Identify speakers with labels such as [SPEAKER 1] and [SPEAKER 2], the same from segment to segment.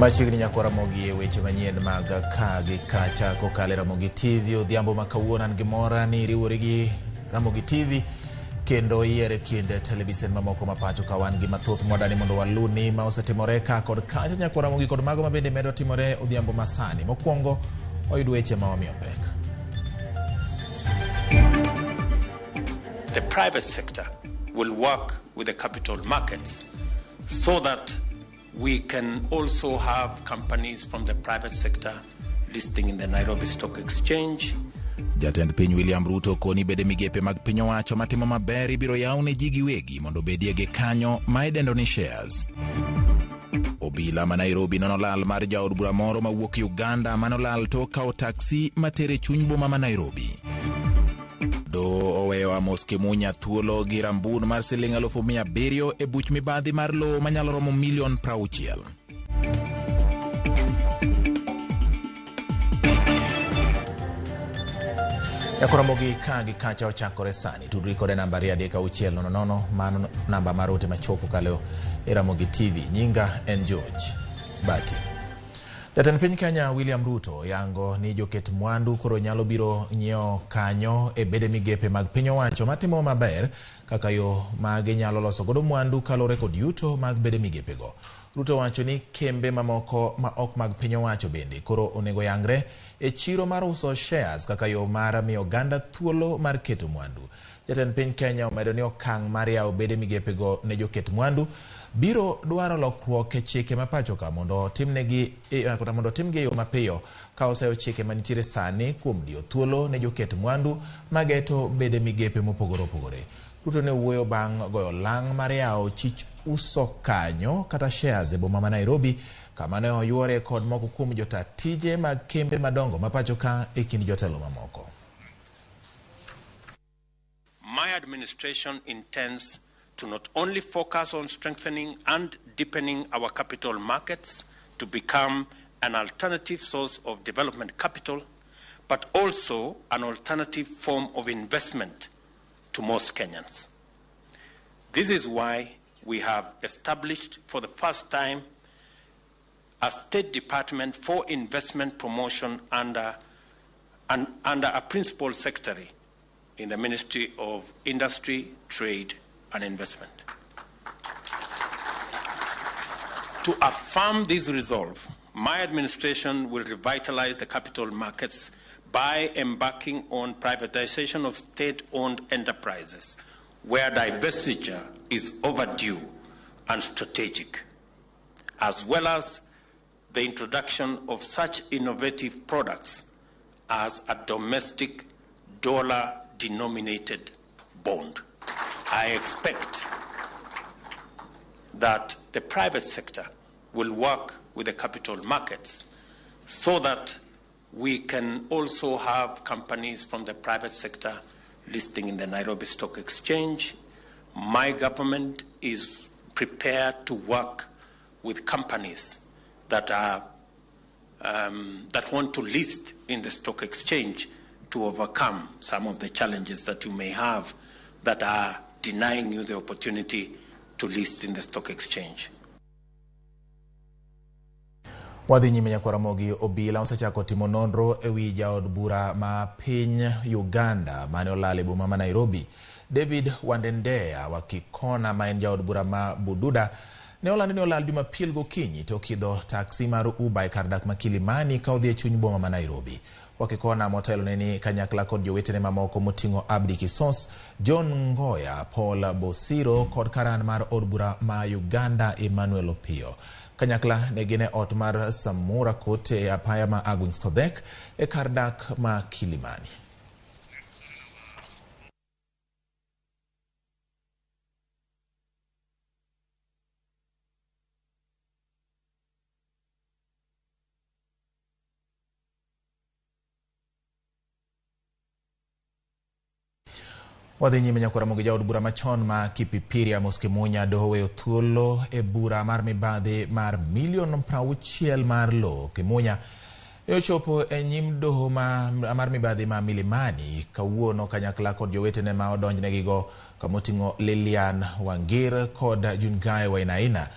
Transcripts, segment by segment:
[SPEAKER 1] Machiegni nyakwa Ramogi e weche manyien mag ka gi kacha kokalo e Ramogi TV. Odhiambo ma kawuono an gi mora ni iriwori gi Ramogi TV kendo yiere kind televisen mamoko ma pacho ka wan gi mathoth mwadani mondo waluni ma osetimore ka kod kacha nyakwa Ramogi kod mago ma bende medo timore odhiambo ma sani. Mokwongo wayud weche ma wamiyo pek.
[SPEAKER 2] The private sector will work with the capital markets so that we can also have companies from the private sector listing in the Nairobi Stock Exchange.
[SPEAKER 1] Jatend piny William Ruto koni bede migepe mag piny owacho matimo maber ibiro yaw ne ji giwegi mondo obedie gi kanyo ma idendo ni shares. Obila ma Nairobi nono lal mar jaod bura moro mawuok Uganda manolal tok kawo taksi matere chuny boma ma Nairobi. Doho oweyo Amos Kimunya thuolo gi rambun mar siling 700,000 e buch mibadhi mar lowo manyalo romo milion 60. Nyakoramogi ka gi kacha ochakore sani. Tudri kode namba 23600, mano namba mar ote machopo kalo e Ramogi TV. Nyinga en George Bati. Jatend piny Kenya William Ruto yango ni joket mwandu koro nyalo biro nyiewo kanyo e bede migepe mag piny owacho matimo maber kaka yo ma ginyalo loso godo mwandu kaluwore kod yuto mag bede migepego. Ruto wacho ni kembe mamoko ma ok mag piny owacho bende koro onego yangre e chiro mar uso shares kaka yo mar miyo oganda thuolo mar keto mwandu. Jatend piny Kenya omedo ni okang' mar yawo bede migepego ne joket mwandu biro dwaro lokruok e chike ma pacho ka mondo otimnegi kata mondo otimgi e yo mapiyo ka oseyo chike manitiere sani kuom diyo thuolo ne joket mwandu mageto bede migepe mopogore opogore. Ruto ne owuoyo bang' goyo lang' mar yawo chich uso kanyo kata shares e boma ma Nairobi kama ne oyuore kod moko kuom jota tije mag kembe madongo ma pacho ka e kind jotelo mamoko.
[SPEAKER 2] My administration intends to not only focus on strengthening and deepening our capital markets to become an alternative source of development capital, but also an alternative form of investment to most Kenyans. This is why we have established for the first time a State Department for Investment Promotion under a Principal Secretary in the Ministry of Industry, Trade and Investment. To affirm this resolve, my administration will revitalize the capital markets by embarking on privatization of state-owned enterprises, where divestiture is overdue and strategic, as well as the introduction of such innovative products as a domestic dollar-denominated bond. I expect that the private sector will work with the capital markets so that we can also have companies from the private sector listing in the Nairobi Stock Exchange. My government is prepared to work with companies that are that want to list in the stock exchange to overcome some of the challenges that you may have that are denying you the opportunity to list in the stock exchange.
[SPEAKER 1] Wadhi nyime Nyakwaramogi obila osechako timo nonro e wi jaod bura ma piny Uganda mane olal e boma ma Nairobi. David Wandendea wa Kikona ma en jaod bura ma Bududa ne olandi ni olal Jumapil gokinyi tok idho taksi mar Uber e kar dak ma Kilimani ka odhi e chuny boma ma Nairobi. Wakikona motelo ne ni kanyakla kod jowetene mamoko moting'o Abdi Kisos, John Ngoya, Paul Bosiro kod karan mar od bura ma Uganda Emmanuel Opio. Kanyakla ne gin e ot mar Samura Court e apaya ma Argwings Kodhek e kar dak ma Kilimani. Wadhi nyime Nyakwaramogi jaod bura machon ma Kipipiri Amos Kimunya doho weyo thuolo e bura mar mibadhi mar milion 60 mar lowo. Kimunya ne ochopo e nyim doho mar mibadhi ma Milimani kawuono kanyakla kod jowetene ma odonjnegigo kamoting'o Lilian Wangir kod Jungai Wainaina.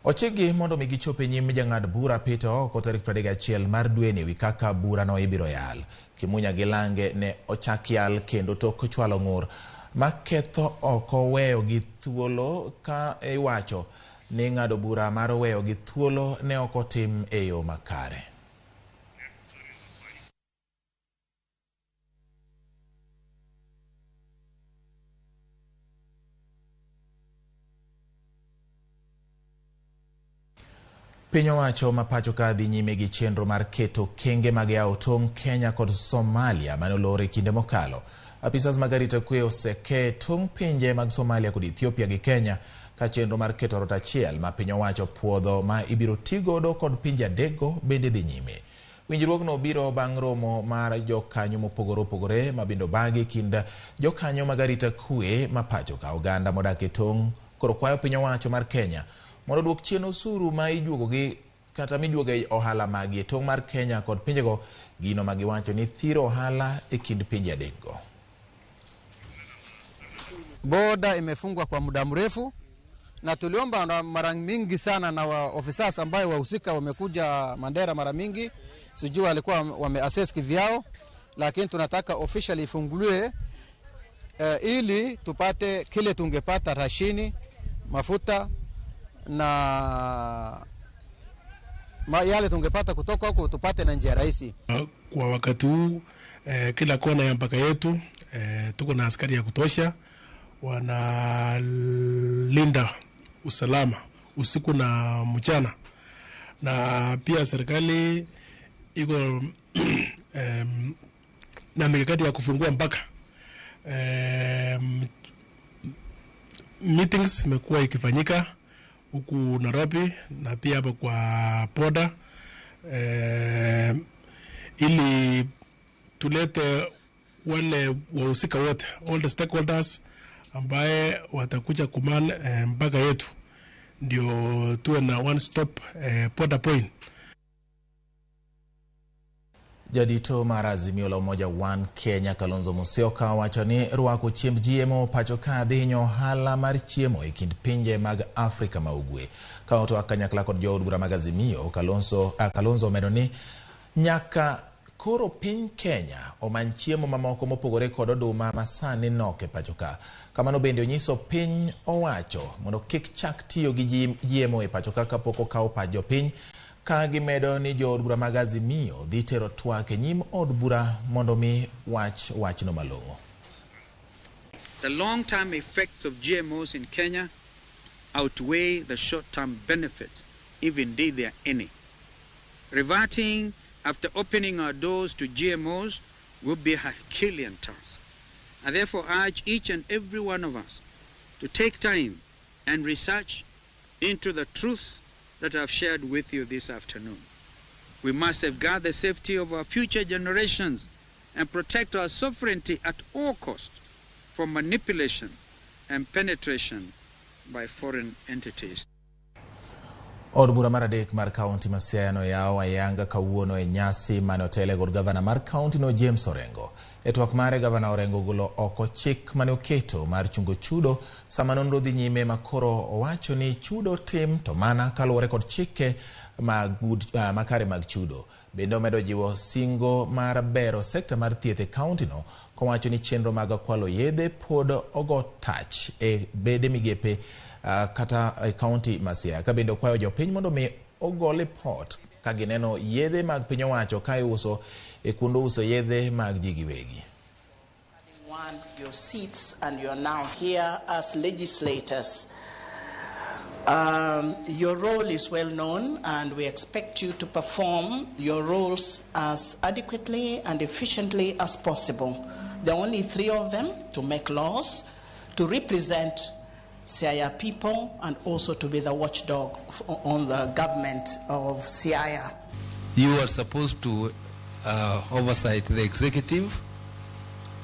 [SPEAKER 1] Ochikgi mondo mi gichop e nyim jang'ad bura Peter Ooko tarik 31 mar dweni wi kaka burano ibiro yal. Kimunya gi Lange ne ochak yal kendo tok chwalo ng'ur ma ketho oko weyo gi thuolo ka iwacho ni ng'ado bura mar weyo gi thuolo ne ok otim e yo makare. Piny owacho ma pacho ka dhi nyime gi chenro mar keto kenge mag yawo tong' Kenya kod Somalia mane olor e kinde mokalo. Apisas mag arita kwe oseke tong' pinje mag Somalia kod Ethiopia gi Kenya ka chenro mar keto rot achiel ma piny owacho puodho ma ibiro tigodo kod pinje adekgo bende dhi nyime. Winjruogno biro bang' romo mar jokanyo mopogore opogore ma bende obagi kind jokanyo mag arita kwe ma pacho ka. Oganda modak e tong' koro kwayo piny owacho mar Kenya mondo oduok chien osuru ma ijuogo gi kata mijuogo e ohala magi e tong' mar Kenya kod pinjego, gino ma giwacho ni thiro ohala e kind pinje adekgo.
[SPEAKER 3] Boda imefungwa kwa muda mrefu na tuliomba mara mingi sana na officers ambayo wahusika wamekuja Mandera mara mingi, sijui walikuwa wameassess kivyao, lakini tunataka officially ifunguliwe ili tupate kile tungepata rashini, mafuta na yale tungepata kutoka huko tupate na njia rahisi.
[SPEAKER 4] Kwa wakati huu kila kona ya mpaka yetu tuko na askari ya kutosha wanalinda usalama usiku na mchana, na pia serikali iko na mikakati ya kufungua mpaka. Meetings imekuwa ikifanyika huku Nairobi na pia hapa kwa boda ili tulete wale wahusika wote, all the stakeholders ambaye watakuja kuman mpaka yetu, ndio tuwe na one stop border point.
[SPEAKER 1] Jadito mar Azimio la Umoja One Kenya Kalonzo Musyoka wacho ni rwako chiemb GMO pacho ka dhi hinyo ohala mar chiemo e kind pinje mag Afrika ma Ugwe. Ka otwak kanyakla kod jood bura mag Azimio, Kalonzo omedo ni nyaka koro piny Kenya omany chiemo mamoko mopogore kod oduma ma sani nok e pacho ka. Kamano bende onyiso piny owacho mondo kik chak tiyo gi GMO e pacho ka kapok okawo pach jopiny, ka gimedo ni jood bura mag Azimio dhi tero twak e nyim od bura mondo mi wach wachno malong'o.
[SPEAKER 5] The long-term effects of GMOs in Kenya outweigh the short-term benefits, if indeed there are any. Reverting after opening our doors to GMOs will be a Herculean task. I therefore urge each and every one of us to take time and research into the truth that I've shared with you this afternoon. We must safeguard the safety of our future generations and protect our sovereignty at all costs from manipulation and penetration by foreign entities.
[SPEAKER 1] Od bura mar adek mar kaunti ma Siaya noyaw ayanga kawuono e nyasi mane otele kod gavana mar kaunti no James Orengo. E twak mare, gavana Orengo ogolo oko chik mane oketo mar chungo chudo sama nonro dhi nyime ma koro owacho ni chudo tim to mana kaluwore kod chike mag makare mag chudo. Bende omedo jiwo singo mar bero sekta mar thieth e kaunti no kowacho ni chenro mag kwalo yedhe pod ogo tach e bede migepe kata e kaunti ma Siaya. Ka bende okwayo jopiny mondo mi ogo lipot ka gineno yedhe mag piny owacho ka iuso e kuonde uso yedhe mag ji giwegi.
[SPEAKER 6] Won your seats and you're now here as legislators. Your role is well known and we expect you to perform your roles as adequately and efficiently as possible. There are only three of them: to make laws, to represent Siaya people, and also to be the watchdog on the government of Siaya.
[SPEAKER 7] You are supposed to oversight the executive,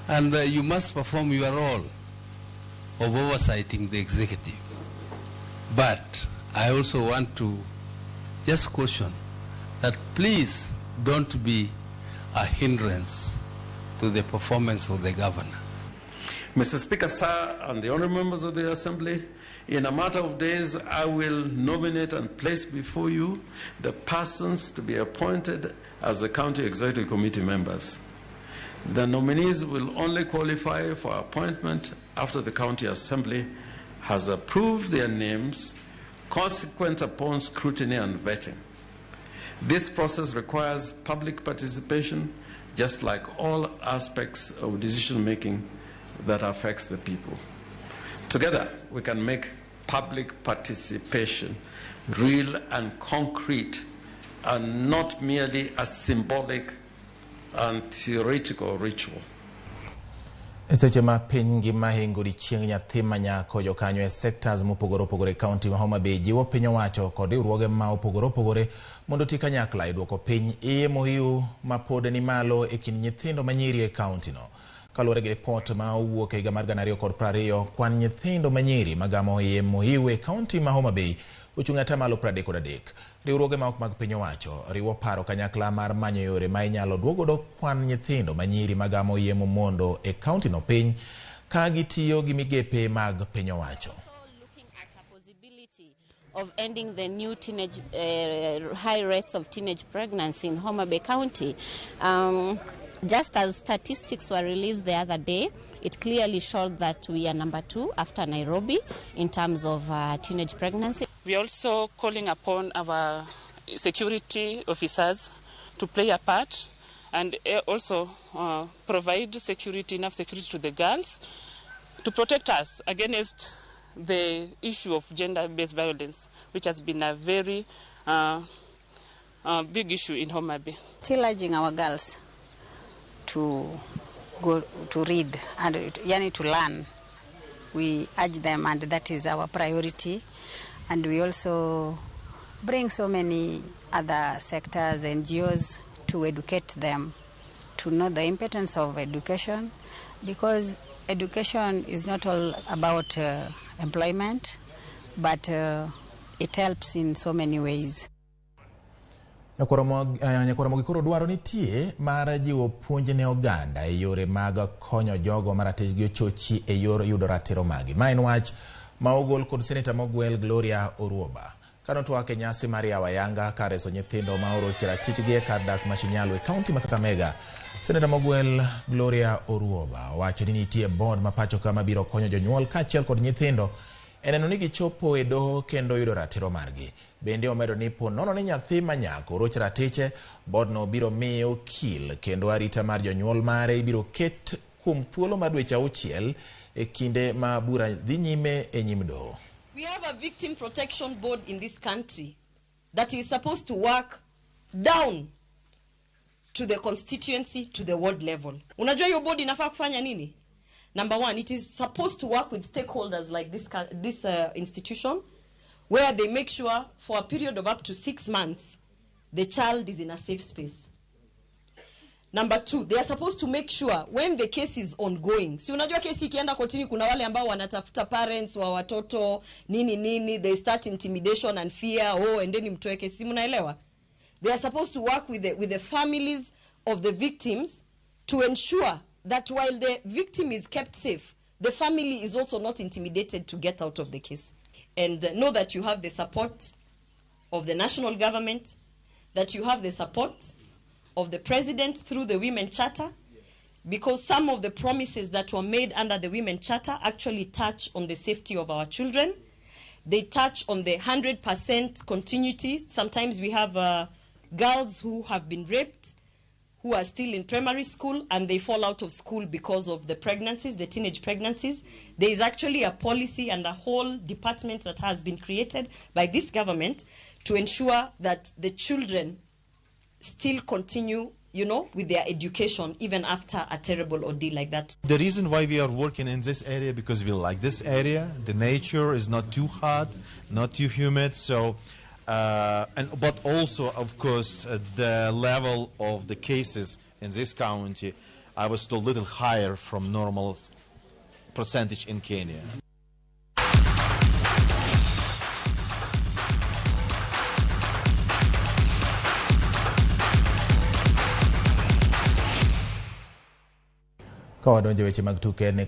[SPEAKER 7] and you must perform your role of oversighting the executive. But I also want to just caution that please don't be a hindrance to the performance of the governor.
[SPEAKER 2] Mr. Speaker, sir, and the honorable members of the Assembly,
[SPEAKER 8] In a matter of days, I will nominate and place before you the persons to be appointed as the County Executive Committee members. The nominees will only qualify for appointment after the County Assembly has approved their names, consequent upon scrutiny and vetting. This process requires public participation, just like all aspects of decision-making that affects the people. Together, we can make public participation real and concrete, and not merely a symbolic and theoretical ritual.
[SPEAKER 1] Seche ma piny ngima hingo odiechieng nyathi ma nyako, jokanyo e sectors mopogore opogore e kaunti ma Homa Bay jiwo piny owacho kod riwruoge ma opogore opogore mondo oti kanyakla e duoko piny iye mohiu ma pod ni malo e kind nyithindo manyiri e kaunti no. Kaluwore gi ripot ma owuok e higa mar 2020, kwan nyithindo manyiri magamo iye mohiu e kaunti ma Homa Bay ochung' 33%. Riwruoge ma ok mag piny owacho riwo paro kanyakla mar manyo yore ma inyalo duogodo kwan nyithindo manyiri magamo iye momondo e kaunti no piny ka gitiyo gi migepe mag piny owacho.
[SPEAKER 9] Of ending the new teenage high rates of teenage pregnancy in Homa Bay County. Just as statistics were released the other day, it clearly showed that we are number 2 after Nairobi in terms of teenage pregnancy.
[SPEAKER 10] We are also calling upon our security officers to play a part and also provide security, enough security to the girls to protect us against the issue of gender-based violence, which has been a very big issue in Homa Bay.
[SPEAKER 11] Still urging our girls to go to read and yani to learn. We urge them, and that is our priority. And we also bring so many other sectors, NGOs, to educate them, to know the importance of education, because education is not all about employment, but it helps in so many ways.
[SPEAKER 1] Nyakwara koro dwaro nitie mar jiwo puonj ne oganda e yore mag konyo jogo ma ratichgi ochochi e yor yudo ratiro magi. Ma en wach ma ogol kod seneta mogwel Gloria Oruoba kanotwak e nyasi mar yawo ayanga kar reso nyithindo ma orochi ratichgi e kar dak ma Shinyalu e kaunti ma Kakamega. Seneta mogwel Gloria Oruoba owacho ni nitie board ma pacho ka mabiro konyo jonyuol kaachiel kod nyithindo e neno ni gichopo e doho kendo yudo ratiro margi. Bende omedo ni po nono ni nyathi ma nyako oroch ratiche, boardno biro miye okil kendo arita mar jonyuol mare ibiro ket kuom thuolo mar dweche 6 e kinde ma bura dhi nyime e nyim doho.
[SPEAKER 12] We have a victim protection board in this country that is supposed to work down to the constituency, to the ward level. Unajua hiyo board inafaa kufanya nini? Number one, it is supposed to work with stakeholders like this institution, where they make sure for a period of up to 6 months, the child is in a safe space. Number two, they are supposed to make sure when the case is ongoing. Si unajua kesi ikienda kotini kuna wale ambao wanatafuta parents wa watoto, nini nini, they start intimidation and fear, oh, endeni mtoe kesi, mnaelewa? They are supposed to work with the families of the victims to ensure that while the victim is kept safe, the family is also not intimidated to get out of the case. And know that you have the support of the national government, that you have the support of the president through the Women Charter, yes, because some of the promises that were made under the Women Charter actually touch on the safety of our children. They touch on the 100% continuity. Sometimes we have girls who have been raped, who are still in primary school, and they fall out of school because of the pregnancies, the teenage pregnancies. There is actually a policy and a whole department that has been created by this government to ensure that the children still continue, you know, with their education even after a terrible ordeal like that.
[SPEAKER 13] The reason why we are working in this area, because we like this area. The nature is not too hot, not too humid, so but also, of course, the level of the cases in this county, I was told, a little higher from normal percentage in Kenya.
[SPEAKER 1] Ka wadonjo weche mag tuke ne